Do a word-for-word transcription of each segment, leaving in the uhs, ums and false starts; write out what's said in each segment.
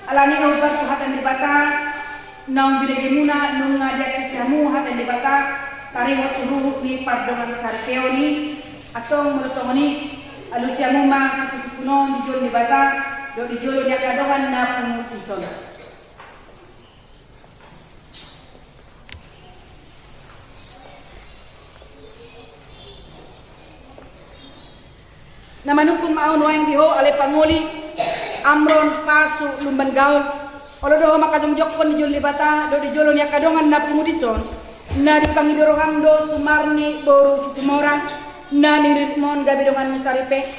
Alani i hombar tu hata ni Debata, naung binege muna nunga diantusi hamu hata ni Debata, taringot tu huhut ni pardongan saripeon i, antong molo songon i, alusi hamu ma sungkunsungkun on di jolo ni Debata, dohot di jolo ni angka dongan na pungu dison. Na manungkun ma ahu nuaeng di ho ale pangoli, Amron, Pasu, Lumban Gaol. Olo do ho mangkajongjonghon di jolo ni Debata dohot di jolo ni angka dongan na pungu dison, na dipangido roham do Sumarni boru Situmorang, na niriritmon gabe donganmu saripe.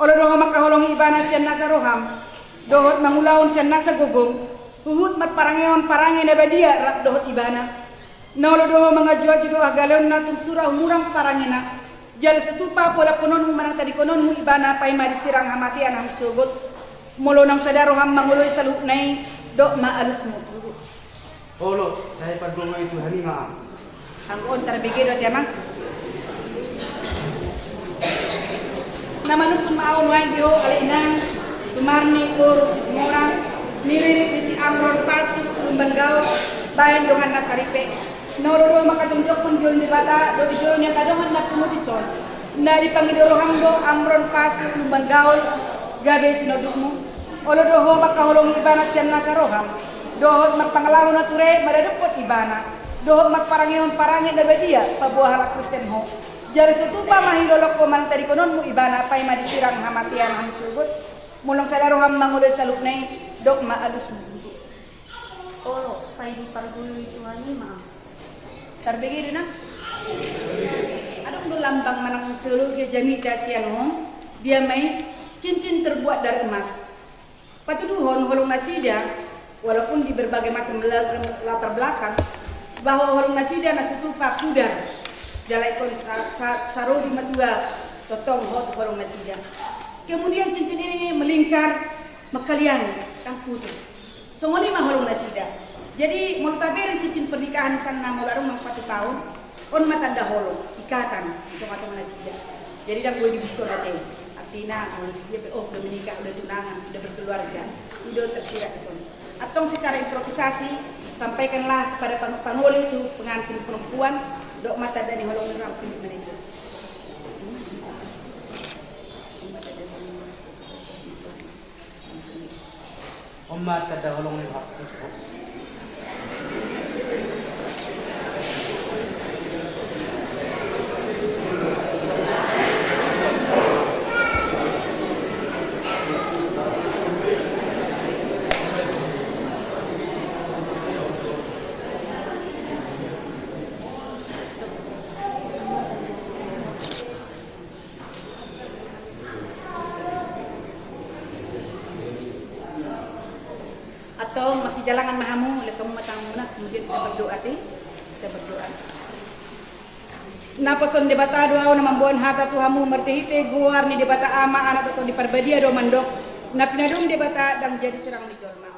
Olo do ho mangkaholongi ibana sian nasa roham dohot mangulahon sian nasa gogom, huhut marparangehon parange na badia rap dohot ibana. Na olo do ho manganjuanju dohot hagaleonna tung sura humurang parangena. Jala situpa polakkononmu manang tadingkononmu ibana paima disirang hamatean hamu sogot. Molo naung sada roham mangoloi saluhutna i, dok ma alusmu. Olo, sai pardongan i Tuhan i ma. Anggo on tarbege do ate amang. Na manungkun ma ahu nuaeng di ho ale inang, Sumarni boru Situmorang, niririt ni si Amron, Pasu, Lumban Gaol, bahen donganna saripe. Na olo do ho mangkajongjonghon di jolo ni Debata dohot di jolo ni angka dongan na pungu dison, na dipangido roham do Amron, Pasu, Lumban Gaol, gabe sinondukmu. Olo do ho mangkaholongi ibana sian nasa roham dohot marpangalaho na ture maradophon ibana, dohot marparangehon parange na badia paboa halak Kristen ho. Jala situpa ma hilolongko manang tadingkononmu ibana paima disirang hamatean hamu sogot. Molo naung sada roham mangoloi saluhutna i, dok ma alusmu. Olo, sai diparguru i Tuhan i ma. Tarbege do na. Adong do lambang manang teologia jamita sian on, dia ma i, cincin terbuat dari emas. Patuduhon holong nasida, walaupun di berbagai macam la-, latar belakang, bahwa holong nasida na situpa pudar. Jala ingkon sa-, sa-, sarodi matua tongtong hot holong nasida. Kemudian cincin ini melingkar, mangkaliangi, ndang putus. Songon i ma holong nasida. Jadi molo tabereng cincin pernikahan misalna molo adong nang ualu taon, on ma tanda holong, ikatan di tongatonga nasida. Jadi ndang boi dibuka ate. Artina molo dia pe, oh, udah menikah, udah tunangan, sudah berkeluarga, udah tersirat di sana. Antong secara improvisasi, sampaikanlah kepada pang-, pangoli itu pengantin perempuan, dok ma tanda ni holong ni roham, pilih mana itu. On ma tanda holong ni roham. Antong masijalangan ma hamu, lehon hamu ma tanganmuna, kemudian kita berdoa, ate. Kita berdoa. Naposo ni Debata do ahu na mamboan hata tu hamu marhitehite goar ni Debata Ama, Anak dohot Tondi Parbadia do mandok, na pinadum Debata ndang jadi sirang ni jolma.